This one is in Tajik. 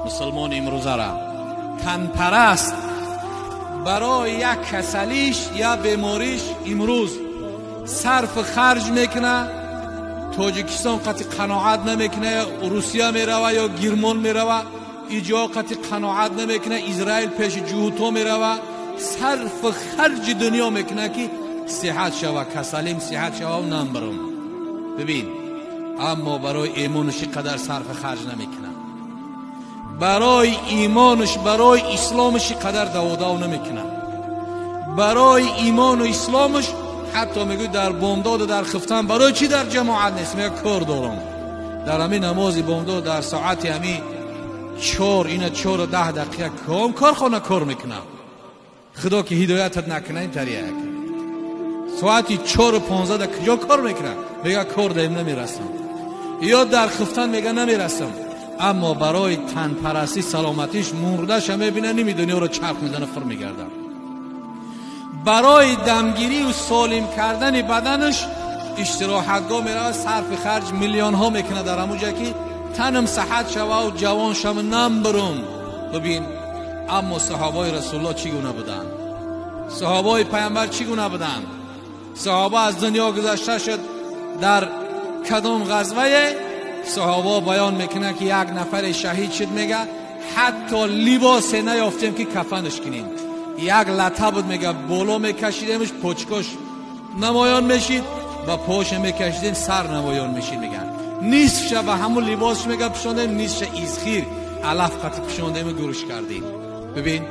Мусулмон имрӯзара танпараст барои як касалиш я бемориш имрӯз сарф харҷ мекуна, Тоҷикистон қати қаноат намекуна, Русия мерава ё Гермон мерава, иҷо қати қаноат намекуна, Израил пеши ҷуҳуто мерава, сарф харҷи дунё мекуна ки сиҳат шава, касалим сиҳат шава намбарам. Бибин, аммо барои имонаш қадар сарф харҷ намекуна, барои имонаш, барои исломаш қадар даводав намекуна, барои имону исломаш ҳатто мегӯй дар бомдоду дар хифтан барои чӣ дар ҷамоат нест? Мега кор дорам. Дар ҳамин намози бомдод дар соати ҳамин 4 ина 4:10 ком корхона кор мекунам. Худо ки ҳидоятат накуна ин тарияк. Соати 4:15 дар куҷо кор мекунам? Мега кор даим намерасам. Ё дар хифтан мега намерасам. Аммо барои танпарастӣ саломатиш мурдаша мебина, ними дунёро чарх мезана, фур мегардам. Барои дамгирию солим кардани баданаш истироҳатгоҳ меравад, сарфи харҷ миллионҳо мекунад дар ҳамун ҷо ки танам саҳат шававу ҷавон шаву намбурум. Бибин, аммо саҳобаи расулуллоҳ чӣ гуна буданд? Саҳобаи пайғамбар чӣ гуна буданд? Саҳоба аз дунё гузашта шуд дар кадом ғазвае? Саҳоба баён мекунанд ки як нафаре шаҳид шуд, мега ҳатто либосе наёфтем ки кафанаш кунем. Як лата буд, мега боло мекашидемш, почкош намоён мешид ва поша мекашидем, сар намоён мешид. Меган нисфша ба ҳамун либосш мега пӯшондем, нисфша изхир алаф қати пӯшондему гурӯш кардем. Бибин.